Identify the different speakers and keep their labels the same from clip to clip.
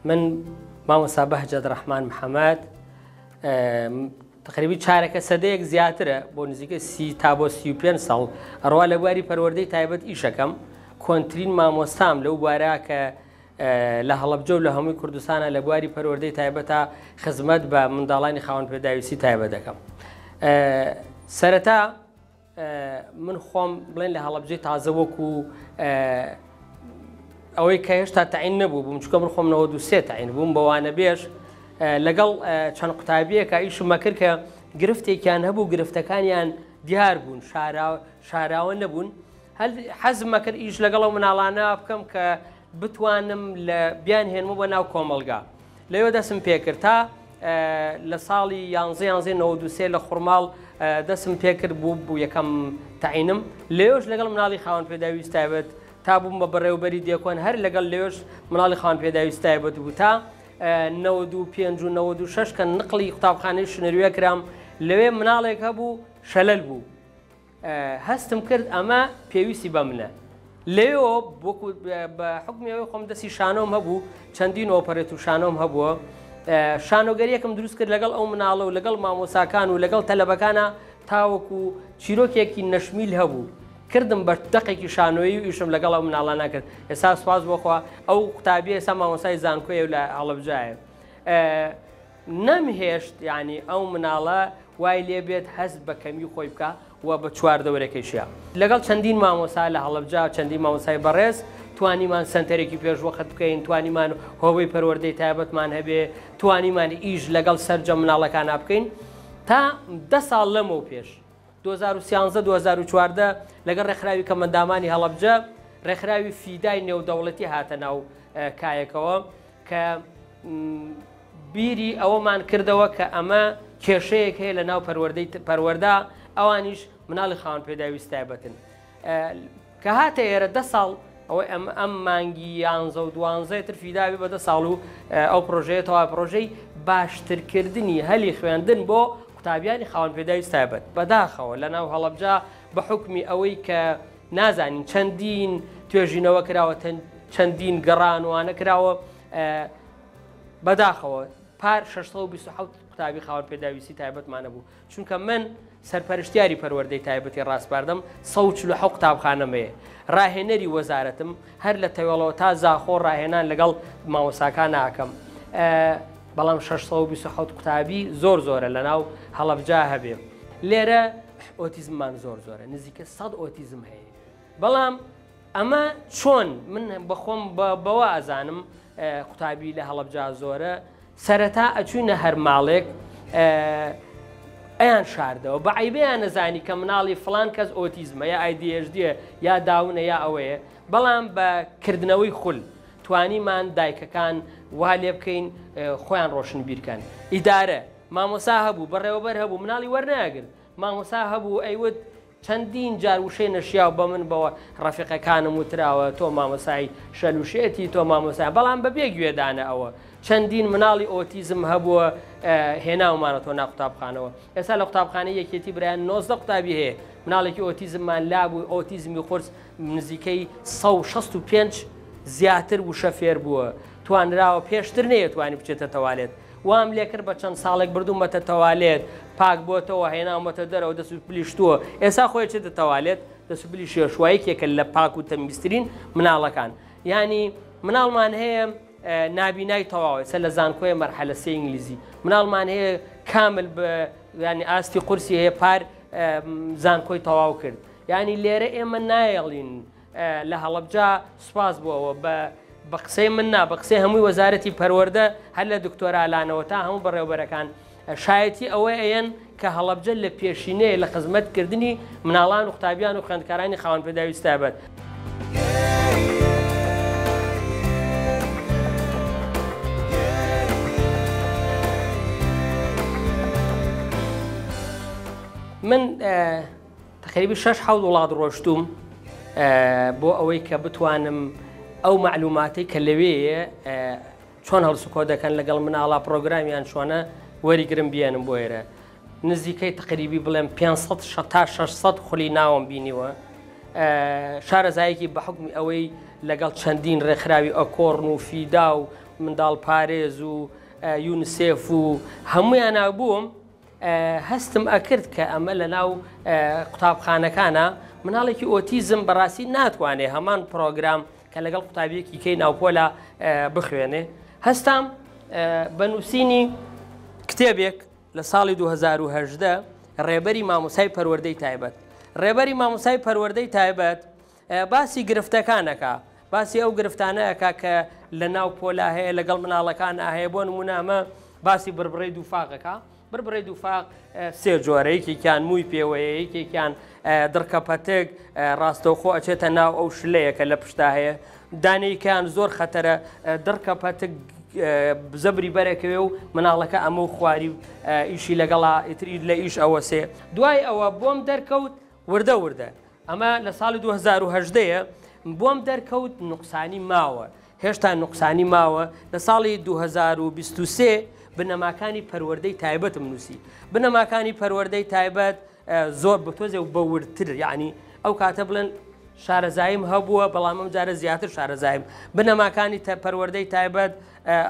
Speaker 1: من مامۆستا بەهجەت ڕەحمان محەمەد تقریبی چارەکە سەدەیەک زیاترە بۆ نزیکە 30 تا بۆ 35 ساڵ ئەڕوا لە بواری پەروەردەی تایبەت ئیشەکەم کۆنترین مامۆستام لەو بوارە کە لە هەڵەبجە و لە هەمووی کوردستانە لە بواری پەروەردەی تایبەتە خزمەت بە منداڵانی خاوەن پێداویستی تایبەت دەکەم. سەرەتا من خۆم بڵێن لە هەڵەبجەی تازە وەکو ئەوەی کە هێشتا تەعین نەبوو بووم چکە من خۆم 93 تەعین بووم بەوانە بێژ لەگەڵ چەند قوتابیەکە ئیشمە کرد کە گرفتێکیان هەبوو گرفتەکانیان دیار بوون شاراوە نەبوون حەزمە کرد ئیش لەگەڵ ئەو مناڵانە بکەم کە بتوانم لە بیان هێنمە بۆ ناو کۆمەڵگا لەوێ دەسم پێکرد تا لە ساڵی یانزە یانزەی 93 لە خورماڵ دەسم پێکرد بوو بوو یەکەم تەعینم لەوێش لەگەڵ مناڵی خاوەن پێداویست تایبەت تا بووم بە بەڕێوبەری دێکۆن هەر لەگەڵ لەوێش مناڵی خاوەن پێداویست تایبەت بوو تا 95 و 96 کە نقلی قوتابخانەی شنروێ کرام لەوێ مناڵێک هەبوو شەلەل بوو هەستم کرد ئەمە پێویستی بە منە. لەوێوە وەکو بە حوکمی ئەوەی خۆم دەستی شانۆم هەبوو، چەندین ئۆپەرێت و شانۆم هەبووە، شانۆگەریەکم دروست کرد لەگەڵ ئەو مناڵە و لەگەڵ مامۆساکان و لەگەڵ تەلەبەکانە تاوەکو چیرۆکێکی نەشمیل هەبوو کردم بە دەقێکی شانۆیی و ئیشم لەگەڵ ئەو مناڵانە کرد. ئێستا سوپاس بۆ خوا ئەو قوتابیە ئێستا مامۆسای زانکۆیە و لە هەڵەبجایە. نەمهێشت یانی ئەو مناڵە وای لێ بێت هەست بە کەمی خۆی بکا و بە چواردەورەکەیشیا. لەگەڵ چەندین مامۆستا لە هەڵەبجە، چەندین مامۆستای بەڕێز توانیمان سەنتەرێکی پێشوەخت بکەین، توانیمان هۆبەی پەروەردەی تایبەتمان هەبێ، توانیمان ئیش لەگەڵ سەرجەم مناڵەکانا بکەین تا 10 ساڵ لەمەو پێش. 2013 2014 لەگەڵ ڕێکخراوی کەمەندامانی هەڵەبجە، ڕێکخراوی فیدای نێودەوڵەتی هاتە ناو کایەکەوە کە بیری ئەوەمان کردەوە کە ئەمە کێشەیەک هەیە لە ناو پەروەردەی پەروەردە، ئەوانیش مناڵی خاوەن پێداویست تایبەتن. کە هاتە ئێرە 10 ساڵ ئەوەی ئەم ئەم مانگی یانزە و دوانزەی تر فیداوی بە 10 ساڵ و ئەو پرۆژەیە تەوا پرۆژەی باشترکردنی هەلی خوێندن بۆ قوتابیانی خاوەن پێداویست تایبەت. بەداخەوە لە ناو هەڵەبجە بە حوکمی ئەوەی کە نازانین چەندین توێژینەوە کراوە، چەندین گەڕان وانە کراوە، بەداخەوە پار 627 قوتابی خاوەن پێداویستی تایبەتمان نەبوو، چونکە من سەرپەرشتیاری پەروەردەی تایبەتی ڕاسپاردەم، 147 قوتابخانەم هەیە، ڕاهێنەری وەزارەتم، هەر لە تەوێڵەوە تا زاخۆ ڕاهێنان لەگەڵ مامۆساکان ناکەم، بەڵام 627 قوتابی زۆر زۆرە لەناو هەڵەبجە هەبێ. لێرە ئۆتیزممان زۆر زۆرە، نزیکە 100 ئۆتیزم هەیە، بەڵام ئەمە چۆن من بەخۆم بەوە ئەزانم قوتابی لە هەڵەبجە زۆرە، سەرەتا ئەچوینە هەر ماڵێک ئەیان شاردەوە، بە عیبەیان نەزانی کە مناڵی فلان کەس ئۆتیزمە یا ADHD یا داونە یا ئەوەیە، بەڵام بە کردنەوەی خول توانیمان دایکەکان وا لێ بکەین خۆیان ڕۆشنبیرکەن. ئیدارە مامۆسا هەبوو، بەڕێوەبەر هەبوو، مناڵی وەرناگرت، مامۆسا هەبوو ئەیوت چەندین جار وشەی نەشیاو بە من بەوە ڕەفیقەکانم وتراوە تۆ مامۆسای شەلوشێتی، تۆ مامۆسای، بەڵام بەبێ گوێدانە ئەوە چەندین مناڵی ئۆتیزم هەبووە هێناومانەتەوە نا قوتابخانەوە. ئێستا لە قوتابخانەی یەکێتی برایان 19 قوتابی هەیە، مناڵێکی ئۆتیزممان لابوو، ئۆتیزمی قورس نزیکەی 165 زیاتر وشە فێر بووە، توانراوە پێشتر نەیەتوانی بچێتە تەوالێت، وام لێکرد بە چەند ساڵێک بردوومەتە تەوالێت، پاک بۆتەوە، هێناومەتە دەرەوە، دەست و پلی شتووە، ئێستا خۆی چێتە تەوالێت، دەست و پلی شێشووە، یەکێکە لە پاک و تەمیزترین مناڵەکان. یانی مناڵمان هەیە نابینای تەواو، ئێستا لە زانکۆیە مەرحەلە سێ ئینگلیزی، مناڵمان هەیە کامل ینی ئاستی قورسی هەیە، پار زانکۆی تەواو کرد. یانی لێرە ئێمە نایەڵین لە هەڵەبجە، سوپاس بۆ ئەوە بە قسەی من نا، بە قسەی هەمووی وەزارەتی پەروەردە هەر لە دکتۆرالانەوە تا هەموو بەڕێوبەرەکان شایەتی ئەوە ئەیەن کە هەڵەبجە لە پێشینەیە لە خزمەتکردنی مناڵان و قوتابیان و خوێندکارانی خاوەن پێداویست تایبەت. من تقریبی شەش حەوت وڵات ڕۆشتوم بۆ ئەوەی کە بتوانم ئەو مەعلوماتەی کە لەوێیە چۆن هەڵسوکۆ دەکەن لەگەڵ مناڵا، پرۆگرامیان چۆنە، وەریگرم بیێنم بۆ ئێرە. نزیکەی تقریبی بڵێم 500 تا 600 خولی ناوم بینیوە. شارەزایەکی بە حکمی ئەوەی لەگەڵ چەندین ڕێکخراوی ئەکۆڕن و فیدا و منداڵپارێز و یونسێف و هەموویانا بووم، هەستم ئەکرد کە ئەمە لە ناو قوتابخانەکانە مناڵێکی ئۆتیزم بەڕاستی ناتوانێ هەمان پرۆگرام کە لەگەڵ قوتابیەکی کەی ناوپۆلا بخوێنێ. هەستام بە نووسینی کتێبێک لە ساڵی 2018 ڕێبەری مامۆسای پەروەردەی تایبەت. ڕێبەری مامۆسای پەروەردەی تایبەت باسی گرفتەکانەکە، باسی ئەو گرفتانە ئەکا کە لە ناو پۆلا هەیە لەگەڵ مناڵەکان هەیە. بۆ نمونە ئەمە باسی بڕبڕەی دووفاقەکە. بڕبڕەی دووفاق سێ جۆرە، یەکێکیان مووی پێوەیە، یەکێکیان دڕکە پەتک ڕاستەوخۆ ئەچێتە ناو ئەو شلەیە کە لە پشتا هەیە، دانەیەکیان زۆر خەتەرە دڕکە پەتک زەبری بەرەکەوێ و مناڵەکە ئەمە و خواری ئیشی لەگەڵا ئیتر لە ئیش ئەوەسێ. دوای ئەوە بۆم دەرکەوت وردە وردە، ئەمە لە ساڵی 2018 بۆم دەرکەوت نوقسانی ماوە، هێشتا نوقسانی ماوە. لە ساڵی 2023 بنەماکانی پەروەردەی تایبەتم نووسی. بنەماکانی پەروەردەی تایبەت زۆر بە تۆزێ و بەوردتر، یعنی ئەو کاتە بڵێن شارەزاییم هەبووە، بەڵام ئەم جارە زیاتر شارەزاییم. بنەماکانی پەروەردەی تایبەت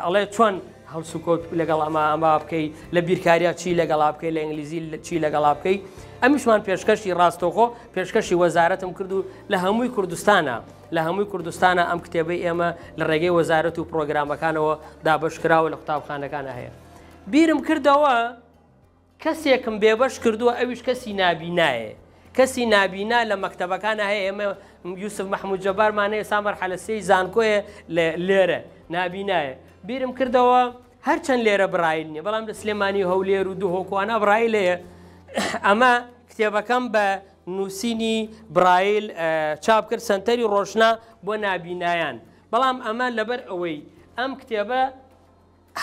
Speaker 1: ئەڵێ چۆن هەڵسوکەوت لەگەڵ ئەمە ئەمە بکەی، لە بیرکاریە چی لەگەڵا بکەی، لە ئینگلیزی چی لەگەڵا بکەی. ئەمیشمان پێشکەشی ڕاستەوخۆ پێشکەشی وەزارەتم کرد و لە هەمووی کوردستانە، لە هەمووی کوردستانە ئەم کتێبەی ئێمە لە ڕێگەی وەزارەت و پرۆگرامەکانەوە دابەشکراوە لە قوتابخانەکانە هەیە. بیرم کردەوە کەسێکم بێبەش کردووە، ئەویش کەسی نابینایە. کەسی نابینا لە مەکتەبەکانە هەیە. ئێمە یوسف محمود جەبارمان هەیە، سا مەرحەلە سێی زانکۆیە لێرە نابینایە. بیرم کردەوە هەرچەند لێرە برایل نییە، بەڵام لە سلێمانی و هەولێر و دهۆکوانە برایل هەیە. ئەمە کتێبەکەم بە نووسینی برایل چاپ کرد، سەنتەری ڕۆشنا بۆ نابینایان. بەڵام ئەمە لەبەر ئەوەی ئەم کتێبە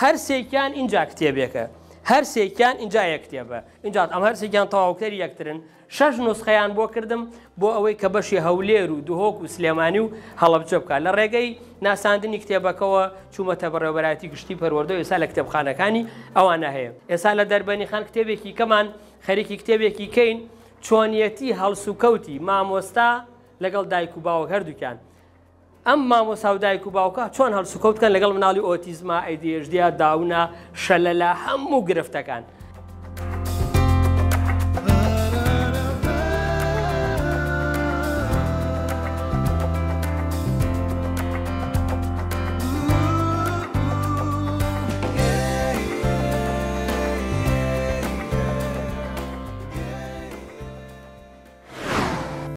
Speaker 1: هەرسێکیان اینجا کتێبێکە، هەرسێکیان اینجا یەک کتێبە، اینجا ئەم هەرسێکیان تەواوکەری یەکترن. 6 نوسخەیان بۆ کردم بۆ ئەوەی کە بەشی هەولێر و دهۆک و سلێمانی و هەڵەبجە بکات. لە ڕێگەی ناساندنی کتێبەکەوە چوومەتە بەڕێوەبەرایەتی گشتی پەروەردە و ئێستا لە کتێبخانەکانی ئەوانە هەیە. ئێستا لە دەربەنی خان کتێبێکی کەمان خەریکی کتێبێکی کەین، چۆنیەتی هەڵسوکەوتی مامۆستا لەگەڵ دایک و باوک هەردووکیان. ئەم مامۆستا و دایک و باوکە چۆن هەڵسوکەوت بکەن لەگەڵ مناڵی ئۆتیزما، ADHD، داونا، شەلەلا، هەموو گرفتەکان.